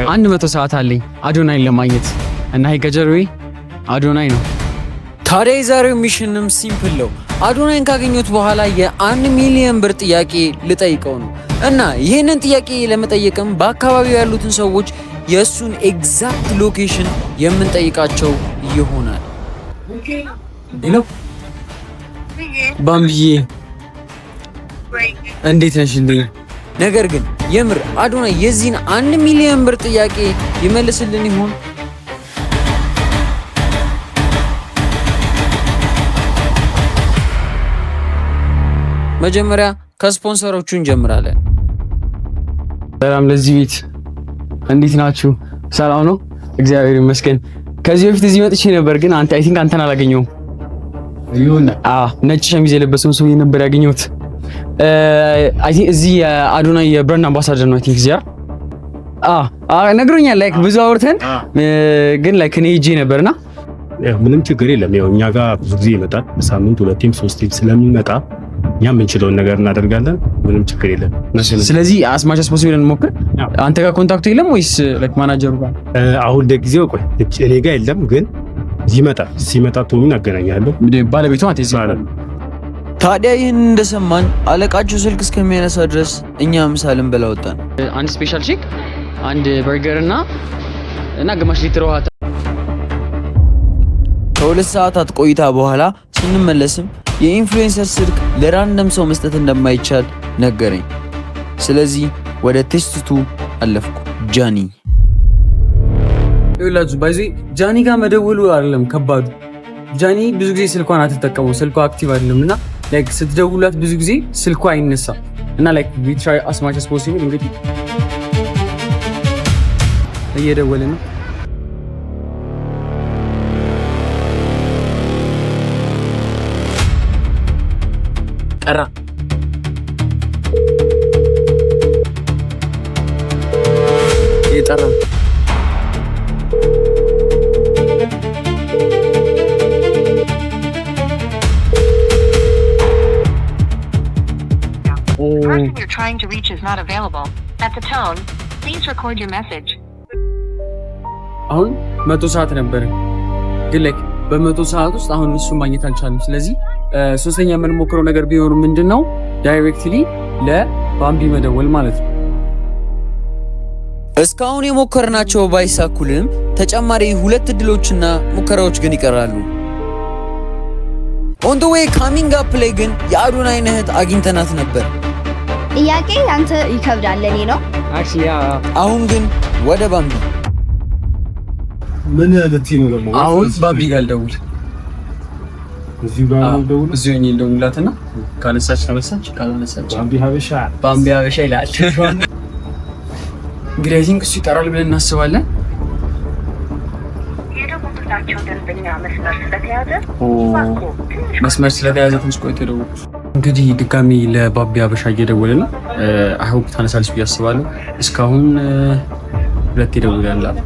100 ሰዓት አለኝ አዶናይን ለማግኘት እና ይሄ ከጀርባዬ አዶናይ ነው። ታዲያ የዛሬው mission ም simple ነው። አዶናይን ካገኘሁት በኋላ የ1 ሚሊዮን ብር ጥያቄ ልጠይቀው ነው እና ይህንን ጥያቄ ለመጠየቅም በአካባቢው ያሉትን ሰዎች የእሱን exact location የምንጠይቃቸው ይሆናል። Hello ባምቢዬ፣ እንዴት ነሽ? እንዴ? ነገር ግን የምር አዶናይ የዚህን 1 ሚሊዮን ብር ጥያቄ ይመልስልን ይሆን? መጀመሪያ ከስፖንሰሮቹ እንጀምራለን። ሰላም ለዚህ ቤት፣ እንዴት ናችሁ? ሰላም ነው? እግዚአብሔር ይመስገን። ከዚህ በፊት እዚህ መጥቼ ነበር፣ ግን አንተ I think አንተን አላገኘሁም። አዎ፣ ነጭ ሸሚዝ የለበሰውን ሰውዬ ነበር ያገኘሁት። I think እዚህ የአዶናይ የ brand ambassador ነው። I think እዚህ አዎ ነግሮኛል። Like ብዙ አውርተን ግን like እኔ ሄጄ ነበርና ያው ምንም ችግር የለም። ያው እኛ ጋር ብዙ ጊዜ ይመጣል። በሳምንት ሁለቴም ሶስቴም ስለሚመጣ እኛ የምንችለውን ነገር እናደርጋለን። ምንም ችግር የለም። ስለዚህ as much as possible እንሞክር። አንተ ጋር contact ኡ የለም ወይስ like manager ኡ ጋር? አሁን ለጊዜው ቆይ እኔ ጋር የለም፣ ግን ይመጣል። ሲመጣ ቶሚን አገናኛለሁ። ባለቤቱ ማለት እዚህ ታዲያ ይህን እንደሰማን አለቃቸው ስልክ እስከሚያነሳ ድረስ እኛ ምሳ ልንበላ ወጣን። አንድ special shake፣ አንድ በርገር እና ግማሽ ሊትር ውሃ። ከ2 ሰዓታት ቆይታ በኋላ ስንመለስም የ influencer ስልክ ለ random ሰው መስጠት እንደማይቻል ነገረኝ። ስለዚህ ወደ test two አለፍኩ። ጃኒ። ይኸውላችሁ፣ by the way ጃኒ ጋር መደወሉ አይደለም ከባዱ። ጃኒ ብዙ ጊዜ ስልኳን አትጠቀመው፣ ስልኳ active አይደለም እና like ስትደውላት ብዙ ጊዜ ስልኳ አይነሳም እና like we try as much as possible። እንግዲህ እየደወለ ነው። ጠራ። እየጠራ ነው። The person you're trying to reach is not available. At the tone, please record your message. አሁን 100 ሰዓት ነበር፣ ግን like በ100 ሰዓት ውስጥ አሁን እሱን ማግኘት አልቻለም። ስለዚህ ሶስተኛ የምንሞክረው ነገር ቢኖር ምንድን ነው? Directly ለባምቢ መደወል ማለት ነው። እስካሁን የሞከርናቸው ባይሳኩልንም ተጨማሪ ሁለት እድሎችና ሙከራዎች ግን ይቀራሉ። On the way coming up ላይ ግን የአዶናይን እህት አግኝተናት ነበር። ጥያቄ አንተ ይከብዳል፣ ለኔ ነው። አሁን ግን ወደ ባምቢ። ምን ልትይ ነው ደግሞ? አሁን ባምቢ ጋር ልደውል። እዚሁ ጋር ነው ደውል። እዚሁ ሆኜ ልደውልላትና ካነሳች ካነሳች፣ ካላነሳች ባምቢ ሀበሻ። ባምቢ ሀበሻ ይላል። እንግዲህ I think እሱ ይጠራል ብለን እናስባለን። የደወሉላቸው ደንበኛ መስመር ስለተያዘ መስመር ስለተያዘ ትንሽ ቆይቶ ደውል። እንግዲህ ድጋሚ ለባቢ ሀበሻ እየደወለ ነው። I hope ታነሳለች ብዬ አስባለሁ። እስካሁን ሁለት ይደውላል።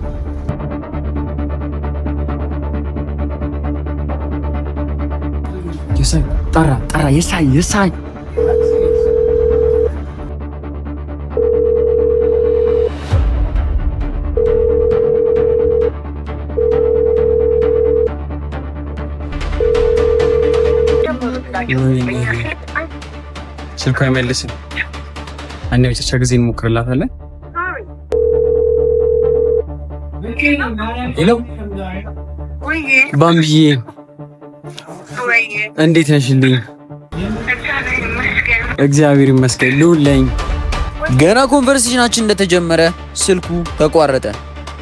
የሳይ ጠራ ጠራ የሳይ የሳይ። ስልኳ አይመልስም። አንድ የመጨረሻ ጊዜ እንሞክርላታለን። Hello ባምቢዬ፣ እንዴት ነሽልኝ? እግዚአብሔር ይመስገን። ልውል ነኝ። ገና conversation ኣችን እንደተጀመረ ስልኩ ተቋረጠ።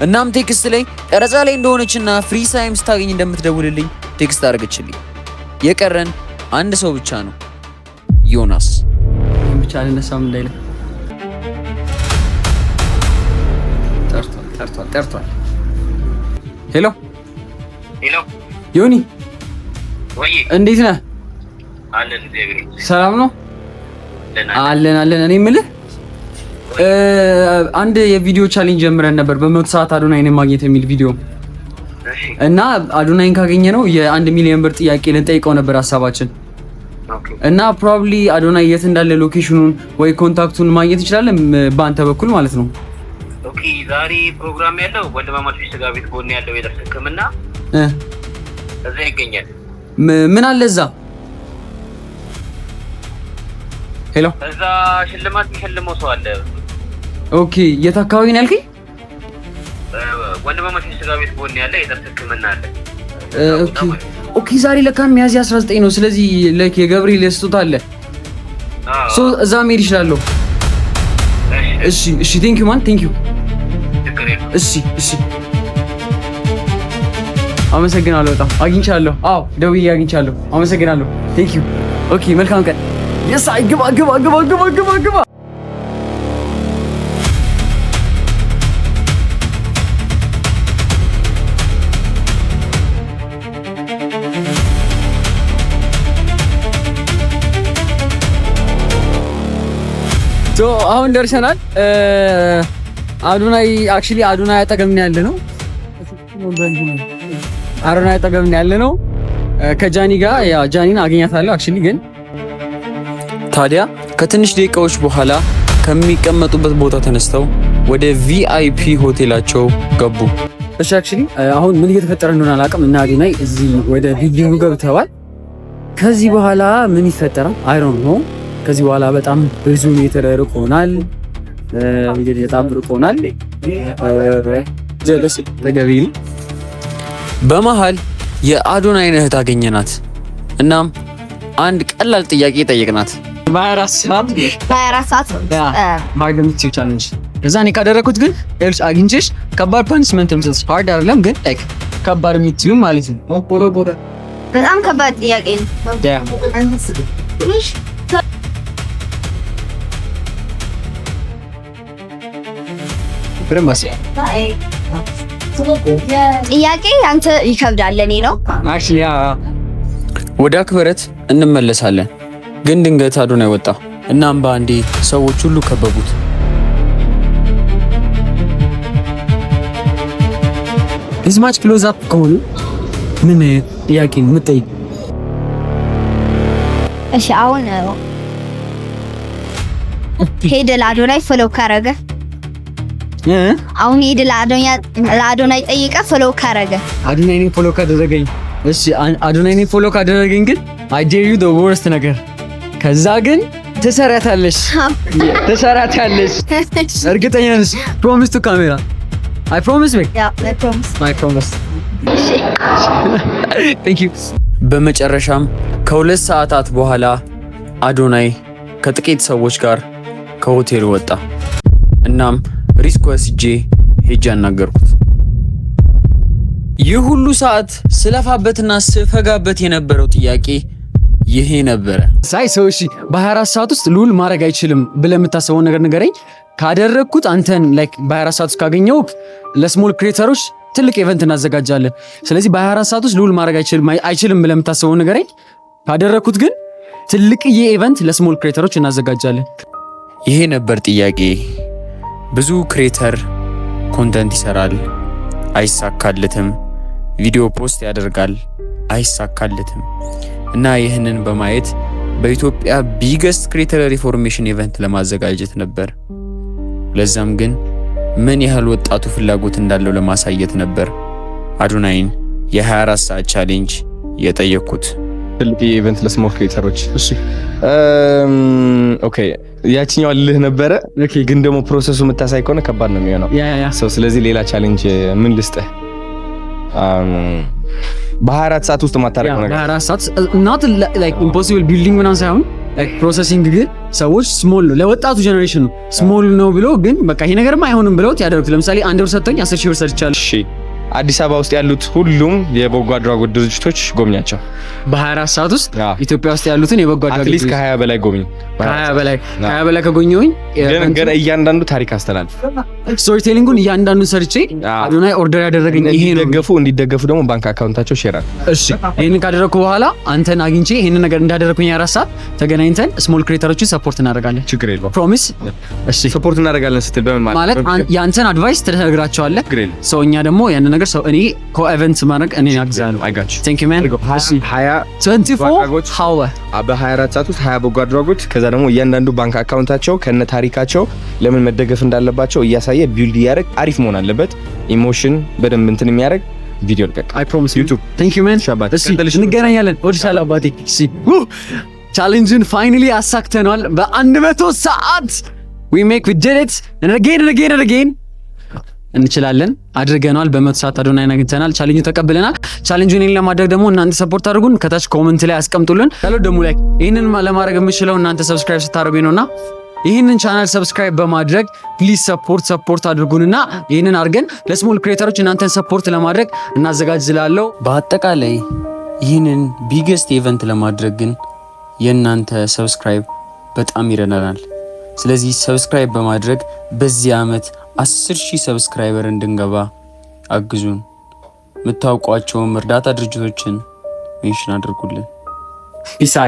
እናም text ላይ ቀረጻ ላይ እንደሆነችና free time ስታገኝ እንደምትደውልልኝ text አደረገችልኝ። የቀረን አንድ ሰው ብቻ ነው፣ ዮናስ። ብቻ አልነሳም እንዳይለ። ጠርቷል፣ ጠርቷል፣ ጠርቷል። Hello። Hello። ዮኒ። ወይ። እንዴት ነህ? አለን፣ እግዚአብሔር ይመስገን። ሰላም ነው? ደህና። አለን አለን። እኔ የምልህ አንድ የቪዲዮ challenge ጀምረን ነበር በ100 ሰዓት አዶናይን ማግኘት የሚል ቪዲዮ እና አዶናይን ካገኘነው የ1 ሚሊዮን ብር ጥያቄ ልንጠይቀው ነበር ሀሳባችን። እና probably አዶናይ የት እንዳለ location ኑን ወይ contact ኡን ማግኘት እንችላለን በአንተ በኩል ማለት ነው። Okay፣ ዛሬ ፕሮግራም ያለው ወንድማማቾች ስጋ ቤት ጎን ያለው የጥርስ ሕክምና እዛ ይገኛል። ምን አለ እዛ? Hello፣ እዛ ሽልማት የሚሸልመው ሰው አለ። Okay፣ የት አካባቢ ነው ያልከኝ? ወንድማማቾች ስጋ ቤት ጎን ያለ የጥርስ ሕክምና አለ። Okay፣ ዛሬ ለካ ሚያዝያ 19 ነው። ስለዚህ like የገብርኤል ስጦታ አለ። So እዛ መሄድ እችላለሁ። እሺ፣ thank you man፣ thank you። እሺ፣ አመሰግናለሁ። በጣም አግኝቻለሁ። አዎ፣ ደውዬ አግኝቻለሁ። አመሰግናለሁ። Thank you። Okay፣ መልካም ቀን። Yes፣ አይ ግባ ግባ ግባ ግባ ግባ ግባ። አሁን ደርሰናል። አዶናይ፣ actually አዶናይ አጠገብ ነው ያለ ነው። አዶናይ አጠገብ ነው ያለ ነው ከጃኒ ጋር። Yeah፣ ጃኒን አገኛታለሁ actually። ግን ታዲያ ከትንሽ ደቂቃዎች በኋላ ከሚቀመጡበት ቦታ ተነስተው ወደ VIP ሆቴላቸው ገቡ። እሺ፣ actually አሁን ምን እየተፈጠረ እንደሆነ አላውቅም። እና አዶናይ እዚህ ወደ building ኡ ገብተዋል። ከዚህ በኋላ ምን ይፈጠራል? I don't know። ከዚህ በኋላ በጣም ብዙ ሜትር ርቆናል። እንግዲህ በጣም ርቆናል። ጀለስ ተገቢ ነው። በመሃል የአዶናይን እህት አገኘናት። እናም አንድ ቀላል ጥያቄ ጠየቅናት። በ24 ሰዓት። በ24 ሰዓት። Hard የምትይው challenge። ከዛ እኔ ካደረኩት ግን ይኸውልሽ አግኝቼሽ ከባድ punishment የምሰጥሽ፣ hard አይደለም ግን like ከባድ የምትይው ማለት ነው። በጣም ከባድ ጥያቄ ነው። Yeah. በደንብ አስቢ። ጥያቄ አንተ ይከብዳል ለኔ ነው። Actually, yeah. ወደ አክብረት እንመለሳለን። ግን ድንገት አዶናይ ወጣ። እናም በአንዴ ሰዎች ሁሉ ከበቡት። This much close up ከሆኑ ምን ጥያቄ ነው የምትጠይቅ? እሺ፣ አሁን ሄደ ለአዶናይ follow ካረገ አሁን ሄደ ለአዶናይ ጠይቀ follow ካረገ? አዶናይ እኔን follow ካደረገኝ፣ እሺ፣ አዶናይ እኔን follow ካደረገኝ ግን I dare you the worst ነገር። ከዛ ግን ትሰሪያታለሽ፣ ትሰሪያታለሽ። እርግጠኛ ነሽ? Promise to camera፣ I promise me. Yeah, I promise. I promise፣ thank you. በመጨረሻም ከ2 ሰዓታት በኋላ አዶናይ ከጥቂት ሰዎች ጋር ከሆቴሉ ወጣ። እናም risk ወስጄ ሄጄ አናገርኩት። ይህ ሁሉ ሰዓት ስለፋበትና ስፈጋበት የነበረው ጥያቄ ይሄ ነበረ። ሳይ ሰው፣ እሺ፣ በ24 ሰዓት ውስጥ ሉል ማድረግ አይችልም ብለህ የምታስበውን ነገር ንገረኝ። ካደረግኩት አንተን like በ24 ሰዓት ውስጥ ካገኘው ለ small creator ኦች ትልቅ event እናዘጋጃለን። ስለዚህ በ24 ሰዓት ውስጥ ሉል ማድረግ አይችልም ብለህ የምታስበውን ንገረኝ። ካደረግኩት ግን ትልቅዬ event ለ small creator ኦች እናዘጋጃለን። ይሄ ነበር ጥያቄ። ብዙ creator content ይሰራል፣ አይሳካለትም። ቪዲዮ post ያደርጋል፣ አይሳካለትም። እና ይህንን በማየት በኢትዮጵያ biggest creator reformation event ለማዘጋጀት ነበር። ለዛም ግን ምን ያህል ወጣቱ ፍላጎት እንዳለው ለማሳየት ነበር አዶናይን የ24 ሰዓት challenge የጠየቅኩት። ትልቅ event ለ small creator ኦች። Okay፣ ያችኛው ልልህ ነበረ ግን ደግሞ process ኡ የምታሳይ ከሆነ ከባድ ነው የሚሆነው። Yeah. So ስለዚህ ሌላ challenge ምን ልስጥህ? በ24 ሰዓት ውስጥ የማታደርገው ነገር። በ24 ሰዓት፣ not like impossible building ምናምን ሳይሆን like processing። ግን ሰዎች small ነው፣ ለወጣቱ generation ነው፣ small ነው ብሎ ግን በቃ ይሄ ነገርማ አይሆንም ብለውት ያደርጉት። ለምሳሌ 1 ብር ሰጥቶኝ 10,000 ብር ሰርቻለሁ። እሺ፣ አዲስ አበባ ውስጥ ያሉት ሁሉም የበጎ አድራጎት ድርጅቶች ጎብኛቸው። በ24 ሰዓት ውስጥ ኢትዮጵያ ውስጥ ያሉትን የበጎ አድራጎት At least ከ20 በላይ ጎብኝ። ከ20 በላይ፣ ከ20 በላይ ከጎኘሁኝ ግን ግን እያንዳንዱ ታሪክ አስተላልፍ። Storytelling ኡን እያንዳንዱን ሰርቼ አዶናይ order ያደረገኝ ይሄ ነው። እንዲደገፉ ደግሞ ባንክ account ኣቸው share አድርግ። እሺ፣ ይህንን ካደረግኩ በኋላ አንተን አግኝቼ ይህንን ነገር እንዳደረግኩኝ 4 ሰዓት ተገናኝተን small creator ኦችን support እናደርጋለን። ችግር የለውም። Promise? እሺ። Support እናደርጋለን ስትል በምን ማለት? ማለት የአንተን advice ትነግራቸዋለህ። ችግር የለውም። So እኛ ደግሞ ያንን ነገር ነገር ሰው እኔ co-event ማድረግ እኔ አግዛለሁ። I got you. Thank you, man. 20 24 አድራጎት hour. በ24 ሰዓት ውስጥ 20 በጎ አድራጎት፣ ከዛ ደግሞ እያንዳንዱ ባንክ account ኣቸው ከነ ታሪካቸው ለምን መደገፍ እንዳለባቸው እያሳየ build እያደረግ አሪፍ መሆን አለበት። Emotion በደንብ እንትን የሚያደርግ ቪዲዮ ልቀቅ። I promise. YouTube. Thank you, man. ሻባት። እሺ፣ እንገናኛለን። እወድሻለሁ አባቴ። እሺ፣ challenge ን finally አሳክተነዋል። በ100 ሰዓት we did it and again and again and again. እንችላለን፣ አድርገነዋል። በ100 ሰዓት አዶናይን አግኝተናል። ቻሌንጁ ተቀብለናል። Challenge ኡን ይህን ለማድረግ ደግሞ እናንተ support አድርጉን። ከታች comment ላይ አስቀምጡልን። ያለው ደግሞ like ይህንን ለማድረግ የምችለው እናንተ subscribe ስታደርጉኝ ነውና ይህንን channel subscribe በማድረግ please support አድርጉንና ይህንን አድርገን ለ small creator ኦች እናንተን support ለማድረግ እናዘጋጅ ስላለው በአጠቃላይ ይህንን biggest event ለማድረግ ግን የእናንተ subscribe በጣም ይረዳናል። ስለዚህ subscribe በማድረግ በዚህ ዓመት 10,000 subscriber እንድንገባ አግዙን። የምታውቋቸውም እርዳታ ድርጅቶችን mention አድርጉልን። Peace.